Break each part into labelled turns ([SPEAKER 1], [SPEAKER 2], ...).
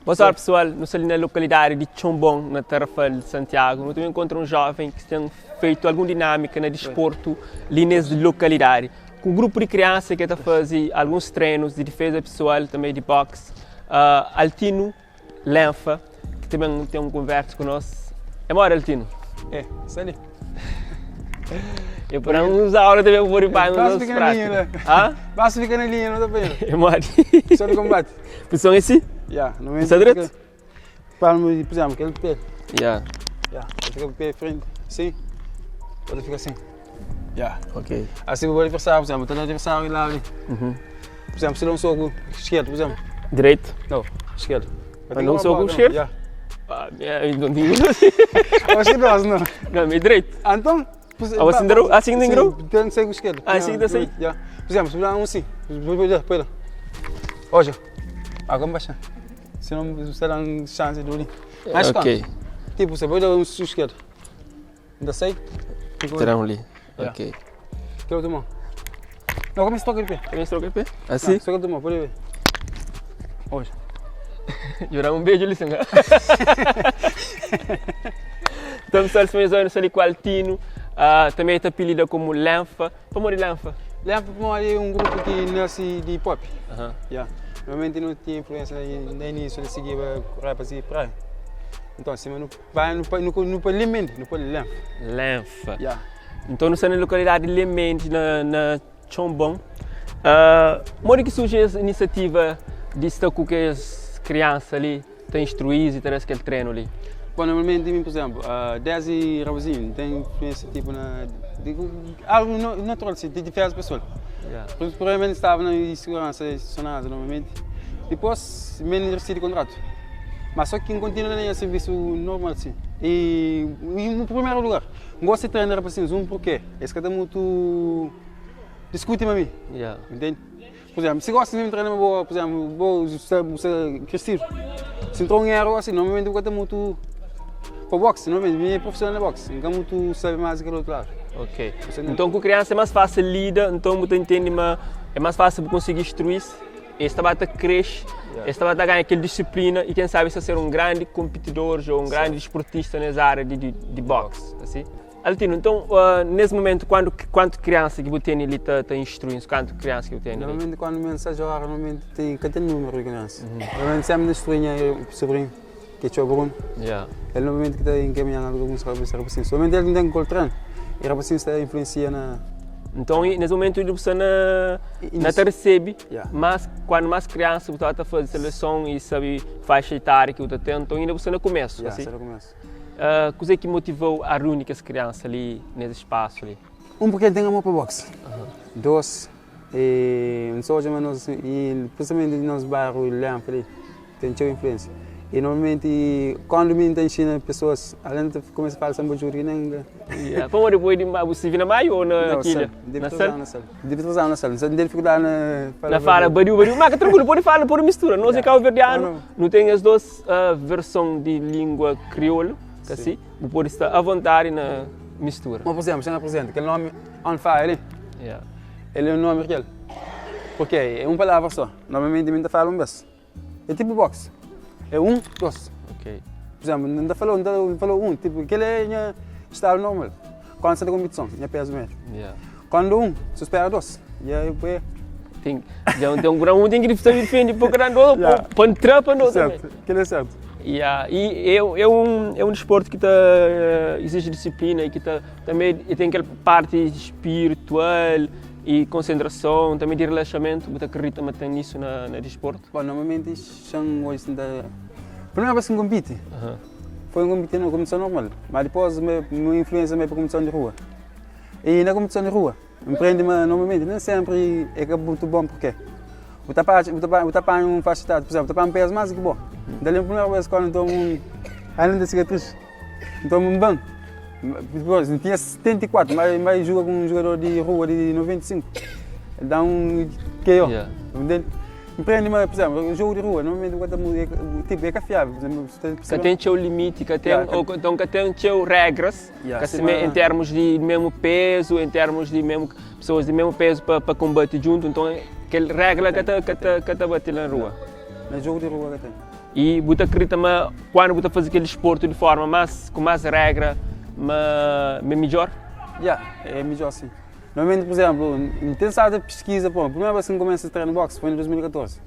[SPEAKER 1] Boa tarde pessoal, nu sta li na lokalidadi di Txonbon, na Tarrafal de Santiago. Nu ta enkontra un joven ki ten feitu algun dinâmika na disportu li nes lokalidadi. Ku un grupu di kriansa ki ta faze alguns trenus di difeza pesoal, tanbe di boxe. Altino Lenfa, ki ta ben ten un konversa ku nos. É modi Altino?
[SPEAKER 2] É, sta li.
[SPEAKER 1] E por uns aula também vou de pai
[SPEAKER 2] Basta fica na linha, né?
[SPEAKER 1] Hã?
[SPEAKER 2] Basta fica na linha, não tá bem.
[SPEAKER 1] É modi?
[SPEAKER 2] Só de combate.
[SPEAKER 1] Posição é assim?
[SPEAKER 2] Yeah, não é.
[SPEAKER 1] Está direito?
[SPEAKER 2] Palmo, por exemplo, aquele pé.
[SPEAKER 1] Yeah.
[SPEAKER 2] Yeah, fica o pé frente, sim. Pode ficar assim. Yeah.
[SPEAKER 1] Ok.
[SPEAKER 2] Assim o adversário, por exemplo, tá no adversário lá ali.
[SPEAKER 1] Uhum.
[SPEAKER 2] Por exemplo, se dá um soco esquerdo, por exemplo.
[SPEAKER 1] Direito?
[SPEAKER 2] Não, esquerdo.
[SPEAKER 1] Mas não soco esquerdo?
[SPEAKER 2] Yeah.
[SPEAKER 1] Ah, não digo assim.
[SPEAKER 2] Acho que não, não.
[SPEAKER 1] Não, meio direito.
[SPEAKER 2] Ah, então.
[SPEAKER 1] Ah, assim deu? Assim que deu?
[SPEAKER 2] Tem que ser com esquerdo.
[SPEAKER 1] Ah, assim que dá sair?
[SPEAKER 2] Yeah. Por exemplo, se dá um sim. Põe lá. Olha. Agora baixa. Senão você dá um chance de ali. Mas
[SPEAKER 1] Ok.
[SPEAKER 2] Tipo, você pode dar um esquerdo. Ainda sei?
[SPEAKER 1] Terão ali.
[SPEAKER 2] Yeah.
[SPEAKER 1] Ok.
[SPEAKER 2] Que outro mão? Não, começa a tocar de pé.
[SPEAKER 1] Também troca de pé? Assim?
[SPEAKER 2] Não, toca de mão, pode ver. Hoje.
[SPEAKER 1] Jurar um beijo ali, senhor. Então, pessoal, se mesmo ali com Altino, também está apelida como Lenfa. Como de Lenfa?
[SPEAKER 2] Lenfa é um grupo que nasce de hip hop.
[SPEAKER 1] Uh -huh.
[SPEAKER 2] Yeah. Normalmente não tinha influência no início, ele seguia rap assim, praia. Então, assim, mas não vai no no no Lemente, no Lenfa.
[SPEAKER 1] Lenfa.
[SPEAKER 2] Yeah.
[SPEAKER 1] Então, nós estamos na localidade de Lemente, na, na Txonbon. Como é que surge essa iniciativa de estar com as crianças ali, te instruir e ter aquele treino ali?
[SPEAKER 2] Bom, normalmente, por exemplo, 10 e rapazinho tem influência tipo na. Digo, algo natural, assim, de defesa pessoal.
[SPEAKER 1] Yeah.
[SPEAKER 2] Provavelmente estava na segurança sonada normalmente. Depois, me recebi contrato. Mas só que continua no serviço normal, assim. E no primeiro lugar, gosto de treinar rapazinhos, um porque esse cara é muito discute a mim,
[SPEAKER 1] Yeah.
[SPEAKER 2] entende? Por exemplo, se gosta de treinar, boa, por exemplo, vou você, você crescer. Se entrou um erro assim, normalmente eu muito para boxe, normalmente, é profissional na boxe, então muito sabe mais que o outro lado.
[SPEAKER 1] Ok.
[SPEAKER 2] Você não-
[SPEAKER 1] Então, com criança é mais fácil lida, então você entende, mas é mais fácil conseguir instruir. Esta bata cresce,
[SPEAKER 2] Yeah.
[SPEAKER 1] esta bata ganha aquela disciplina e quem sabe se ser um grande competidor ou um grande desportista nessa área de, de boxe, assim? Altino, então, nesse momento, quando, quanto criança que você tem ali está tá instruindo? Quanto criança que você tem ali?
[SPEAKER 2] Normalmente quando me ensaio jogar, normalmente tem que tem número de criança. Normalmente sempre instruí o sobrinho, que é o Bruno.
[SPEAKER 1] Yeah.
[SPEAKER 2] Ele normalmente que está encaminhando alguns rapazes, rapazinhos. Somente ele não tem que treino. E rapazinhos está influencia na...
[SPEAKER 1] Então, nesse momento, você na, na
[SPEAKER 2] Início.
[SPEAKER 1] te recebe,
[SPEAKER 2] Yeah.
[SPEAKER 1] mas quando mais criança você está fazendo seleção e sabe faixa etária que você tem, então ainda você no começo,
[SPEAKER 2] Yeah,
[SPEAKER 1] assim?
[SPEAKER 2] será começo.
[SPEAKER 1] Coisa que motivou a reunir com as crianças ali nesse espaço ali?
[SPEAKER 2] Um, porque ele tem amor para boxe. Dois, e não só mas nós, e principalmente no nosso bairro, Lenfa ali, tem muita influência. E normalmente, quando me ensina pessoas, além de começar a falar samba juri, nem...
[SPEAKER 1] Yeah. Como depois de você vir na maio ou na
[SPEAKER 2] Não,
[SPEAKER 1] quilha?
[SPEAKER 2] Deve
[SPEAKER 1] Na
[SPEAKER 2] trazer
[SPEAKER 1] sal?
[SPEAKER 2] na sala. Deve trazer na sala. Não tem dificuldade na...
[SPEAKER 1] Na fala, bariu, bariu. Mas tranquilo, pode falar, pode mistura. Nós é cabo-verdiano,
[SPEAKER 2] Não, não.
[SPEAKER 1] não tem as duas versões de língua crioula, que assim, você pode estar à vontade na mistura.
[SPEAKER 2] Mas, por exemplo, você não apresenta, aquele nome on fire ali,
[SPEAKER 1] Yeah.
[SPEAKER 2] ele é um nome real. Porque é uma palavra só. Normalmente, a gente fala um vez. É tipo boxe. É um, dois.
[SPEAKER 1] Ok.
[SPEAKER 2] Por exemplo, não falou, não falou um, tipo, aquele é minha estado normal. Quando você está competição, minha peso médio.
[SPEAKER 1] Yeah.
[SPEAKER 2] Quando um, você espera dois. E aí, depois...
[SPEAKER 1] Tem, já tem um grão, tem que defender para o grande,
[SPEAKER 2] Yeah.
[SPEAKER 1] para entrar para nós também.
[SPEAKER 2] Certo, aquele é certo.
[SPEAKER 1] Yeah. E é um desporto que tá, exige disciplina e que tá, também tem aquela parte espiritual e concentração, também de relaxamento. Você acredita também nisso na desporto?
[SPEAKER 2] Bom, normalmente, são hoje da... Primeira vez que compete, foi um competição, uma competição normal, mas depois me, me influência meio para a competição de rua. E na competição de rua, empreende normalmente, nem sempre é muito bom porque o tapete, o tapete, o tapete um faz por exemplo, o tapete um peso mais que bom. Daí a primeira vez quando tomo um, ainda da cicatriz, tomo um banco. Depois, tinha 74, mas joga com um jogador de rua de 95. Dá um KO.
[SPEAKER 1] Yeah.
[SPEAKER 2] Entende? Empreende, mas, por exemplo, o jogo de rua, normalmente o cara tipo, é confiável. Por exemplo, você
[SPEAKER 1] Que tem seu limite, que tem,
[SPEAKER 2] Yeah,
[SPEAKER 1] ou, então que tem seu regras,
[SPEAKER 2] Yeah,
[SPEAKER 1] que
[SPEAKER 2] sim,
[SPEAKER 1] se
[SPEAKER 2] mas-
[SPEAKER 1] em termos de mesmo peso, em termos de mesmo pessoas de mesmo peso para combate junto, então aquela regra que tá que tá que tá batendo na rua.
[SPEAKER 2] Mas jogo de rua que tem.
[SPEAKER 1] I bu ta kridita ma kuandu bu ta faze kel disportu di forma más ku más regra ma ma é midjór?
[SPEAKER 2] Ya, é midjór sin. Normalmenti, pur izénplu, N ten stadu ta piskiza, pô, primeru bês ki N kumesa trena bóksi foi na 2014,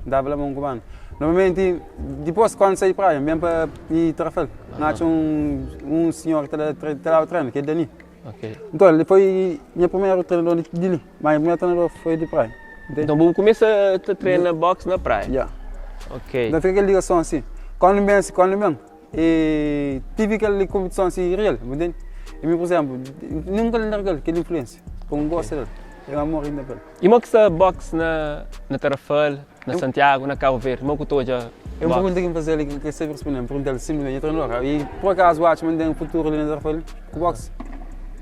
[SPEAKER 2] N tava la Monku Banda. Normalmenti, dipôs kandu N sai di praia, N ben pa Tarrafal, N atxa un un sinhor ki ta da ta daba trenu, ki é Dani. Nton, el foi nha primeru trenador di li, ma nha primeru trenador foi di praia.
[SPEAKER 1] Nton, bu kumesa ta trena bóksi na praia?
[SPEAKER 2] Ya.
[SPEAKER 1] Ok.
[SPEAKER 2] Nton, fika kel ligason asi. Kandu N ben, kandu N ben, e tive kel konpitison asi real, bu ntende? E mi, pur izénplu, nunka N larga-l kel influénsia, pabia N gosta del, ten amor inda pa el.
[SPEAKER 1] I mo ki sta box na na Tarrafal, na Santiago, na Cabo Verde? Mo ku ta odja box?
[SPEAKER 2] É un pergunta ki N faze-l i ki N ka sabe responde-l. N pergunta-l sinplismenti, nha trenador, i pur akazu bu atxa ma N ten futuru li na Tarrafal ku box?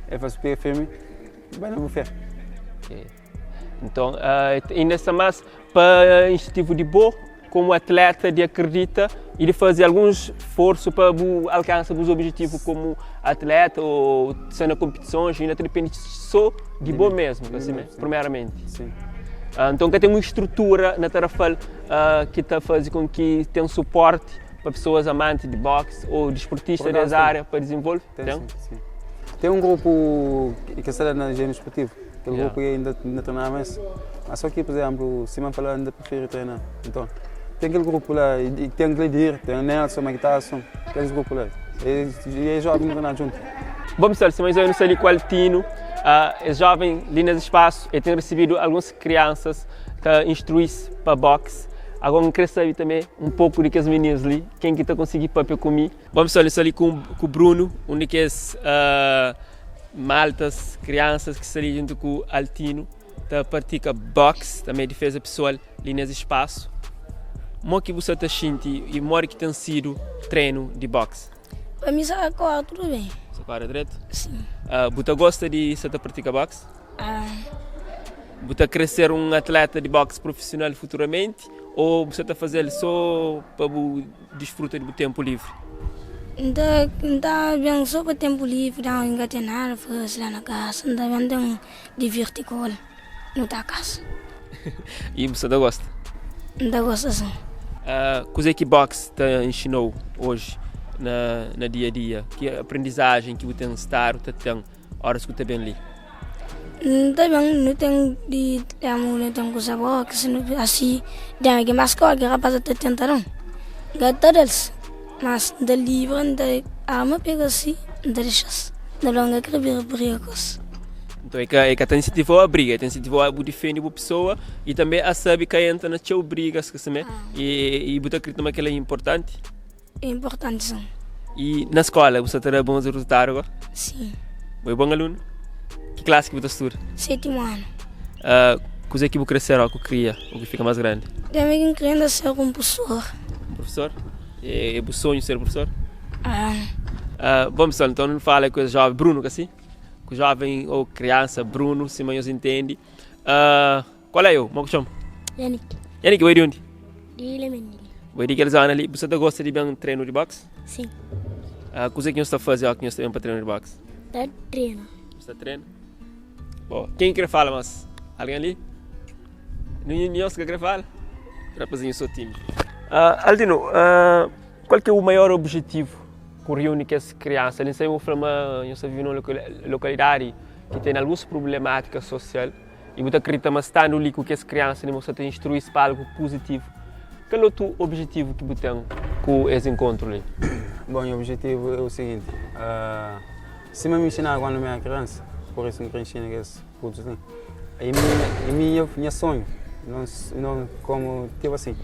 [SPEAKER 2] El fla-s, pega firmi, bai na bu fé.
[SPEAKER 1] Ok. Nton, inda sta más pa instintivu di bo komu atleta di akredita i di faze alguns sforsu pa bu alkansa bus objetivu komu atleta ô sta na konpitisons, inda ta dipende sô di bo mesmu, ka si primeramenti.
[SPEAKER 2] Sim.
[SPEAKER 1] Nton ka ten un strutura na Tarrafal ki ta faze kon ki ten suporti pa pesoas amanti di boxe ô disportista des ária pa dizenvolve?
[SPEAKER 2] Ten, sim. Ten un grupu ki sta la na Jênio Esportivu. Kel grupu ki inda N ta trena ma es. Ma so ki, pur izénplu, sima N fala, N ta prifiri trena. Nton, ten kel grupu la, i ten Gledir, ten Nelson, Mike Tyson, kes grupu la. E é jóven nu trena djuntu.
[SPEAKER 1] Bon pessoal, sima nu sta li ku Altino, es jóven li nes spasu, el ten risibidu alguns kriansas ta instrui-s pa boxe. Agora N kre sabe tanbe un poku di kes mininus li, ken ki ta konsigi papia ku mi. Bon pessoal, nu sta li ku Bruno, un di kes Maltas, kriansas ki sta li djuntu ku Altino ta pratika box, tanbe difeza pesoal li nes spasu. Mo ki bu sta ta xinti i modi ki ten sidu trenu di box?
[SPEAKER 3] Pa mi sta kore tudu ben.
[SPEAKER 1] Sta kore dretu?
[SPEAKER 3] Sin.
[SPEAKER 1] Bu ta gosta di sta ta pratika box?
[SPEAKER 3] Ah.
[SPEAKER 1] Bu ta kre ser un atleta di box profisional futuramenti o bu sta ta fazel so pa bu disfruta di bu tempu livri?
[SPEAKER 3] N ta N ta ben so pa tempu livri dan N ka ten nada fasi la na kasa N ta ben ten divirti ku el nu ta kasa.
[SPEAKER 1] I bu sta ta gosta?
[SPEAKER 3] N ta gosta sin.
[SPEAKER 1] Kuzê ki box ta inxinou oji na na dia a dia? Ki aprendizajen ki bu ten stadu ta ten óras ki bu ta ben li?
[SPEAKER 3] N ta ben, nu ten di temu, nu ten kusa bo, ki si nu asi, dema ki mas kor ki rapaz ta tenta dan, N ka ta da-s, mas N ta libra, N ta arma pega si, N ta dexa-s, N ta fla N ka kre bira briga ku es.
[SPEAKER 1] Nton e ka e ka ta insentivau a briga, e ta insentivau a bu difende bu pesoa i tanbe a sabe ka entra na txeu brigas ka simé, i bu ta kridita ma kel-la é inportanti?
[SPEAKER 3] É inportanti sin.
[SPEAKER 1] I na skola bu sta ta da bons rezultadu go?
[SPEAKER 3] Sin.
[SPEAKER 1] Bu é bon alunu? Ki klasi ki bu ta studa?
[SPEAKER 3] Sétimu anu.
[SPEAKER 1] Uh, kuzê ki bu kre ser ó ku kria ô ki fika más grandi?
[SPEAKER 3] Demi ki N kre inda ser un profesor.
[SPEAKER 1] Un profesor? É, é bu sonhu ser profesor?
[SPEAKER 3] Ah.
[SPEAKER 1] Uh, bom pessoal, então nu fala ku es jovem Bruno, ka si? Ku jovem ou criança Bruno, sima nhos intende. Uh, Qual é eu? Mo ku txoma?
[SPEAKER 3] Yannick.
[SPEAKER 1] Yannick, bo é di undi?
[SPEAKER 3] Di Ilha Mendili.
[SPEAKER 1] Bo é di kel zona li. Bu sa ta gosta di ben trenu di boxe?
[SPEAKER 3] Sim.
[SPEAKER 1] Ah, kuzê ki nhos ta faze ó ki nhos ta ben pa trenu di boxe?
[SPEAKER 3] Ta trena.
[SPEAKER 1] Nhos ta trena? Bo, ken ki kre fala mas? Algen li? Ninhun di nhos ka kre fala? Rapazinhu so tímidu. Ah, Aldino, ah, kual ki é o maior objetivu ku riuni kes kriansa li? N sabe bu fla ma nhos ta vive num lokalidadi ki ten alguns prublemátika sosial. I bu ta kridita ma standu li ku kes kriansa li bu sta ta instrui-s pa algu puzitivu? Kal otu obijetivu ki bu ten ku es inkontru li?
[SPEAKER 2] Bon, nha obijetivu é u siginti, sima mi inxinadu kandu mi éra kriansa, pur isu N kre inxina kes putus li. I mi, i mi nha sonhu, non komu, tipu asin,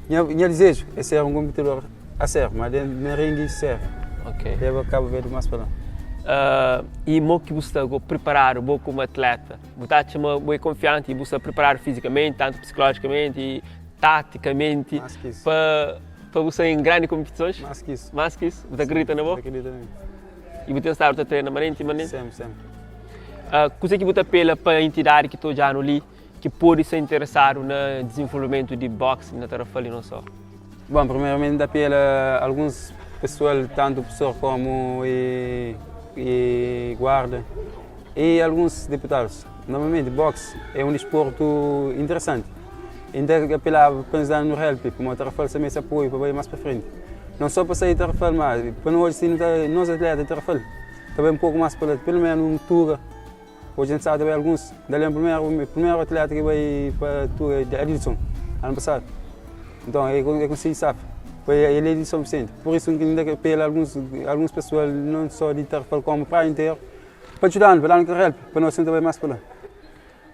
[SPEAKER 2] nha dizeju é ser un konpitidor A sériu, ma den na ringi sériu.
[SPEAKER 1] Ok.
[SPEAKER 2] Leba Cabo Verde mas pa la.
[SPEAKER 1] I mo ki bu sta go preparadu bo komu atleta? Bu ta atxa ma bo é konfianti i bu sta preparadu fizikamenti, tantu psikolojikamenti i tatikamenti
[SPEAKER 2] Mas ki isu.
[SPEAKER 1] pa pa bu sai en grandi konpitisons?
[SPEAKER 2] Mas ki isu.
[SPEAKER 1] Mas ki isu? Bu ta kridita na bo?
[SPEAKER 2] Ta kridita na mi.
[SPEAKER 1] I bu ten stadu ta trena manenti manenti?
[SPEAKER 2] Sempri, sempri.
[SPEAKER 1] Kuzê ki bu ta apela pa entidadi ki ta odjanu li ki pode sta interesadu na dizenvolvimentu di boxe na Tarrafal i non só?
[SPEAKER 2] Bon, primeramenti N ta apela alguns pesoal, tantu profesor komu e e guarda e alguns deputadus. Normalmenti boxe é un disportu interesanti. E N ta apelaba pa nhos da-nu help, pamodi Tarrafal sta meste apoiu pa bai más pa frenti. Não só pa sai di Tarrafal, ma pa nu odja si nu ta, nos atleta di Tarrafal ta bai un poku más pa la, pelu menu un tuga. Hoje a gente sabe também alguns, da lembro primeiro, primeiro atleta que vai para Tuga é Adilson, ano passado. Então, ele, ele conseguiu sabe, foi ele é de São Vicente. Por isso que ainda apela alguns, alguns pessoas, não só de Tarrafal como praia inteira, para ajudar, para dar um help, para nós também mais para lá.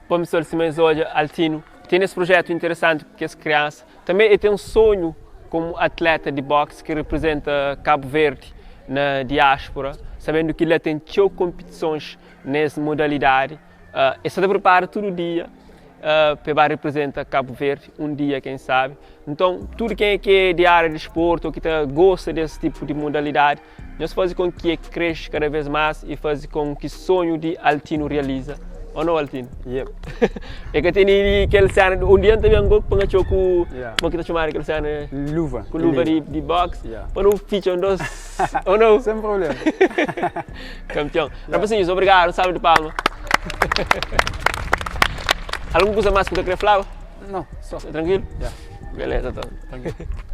[SPEAKER 1] Bom, pessoal, sima es odja, Altino ten es projetu interesanti ku kes kriansa. Tanbe el ten sonhu komu atleta di boxe ki reprezenta Kabu Verdi na diáspora, sabendu ki la ten txeu konpitisons nes modalidadi. El sta ta pripara tudu dia pa el ba reprezenta Kabu Verdi un dia, ken sabi. Nton, tudu ken ki é di ária di disportu ô ki ta gosta di es tipu di modalidadi, nhos faze kon ki e kresce kada vez más i faze kon ki sonhu di Altino realiza. Ô nau, Altino?
[SPEAKER 2] Yep.
[SPEAKER 1] E ka tene kel sena, un dia N ta ben go pa N atxau ku,
[SPEAKER 2] Yeah.
[SPEAKER 1] kuma ki ta txomadu kel sena?
[SPEAKER 2] Luva.
[SPEAKER 1] Ku luva di, di boxe,
[SPEAKER 2] Yeah.
[SPEAKER 1] pa nu fitxa un dos, ô nau?
[SPEAKER 2] Sem problema.
[SPEAKER 1] Kampion. Rapasinhus, obrigadu, un salva di palma. Algun kuza más ki bu ta kre flaba?
[SPEAKER 2] Não, só.
[SPEAKER 1] Tranquilo?
[SPEAKER 2] Yeah.
[SPEAKER 1] Beleza, então.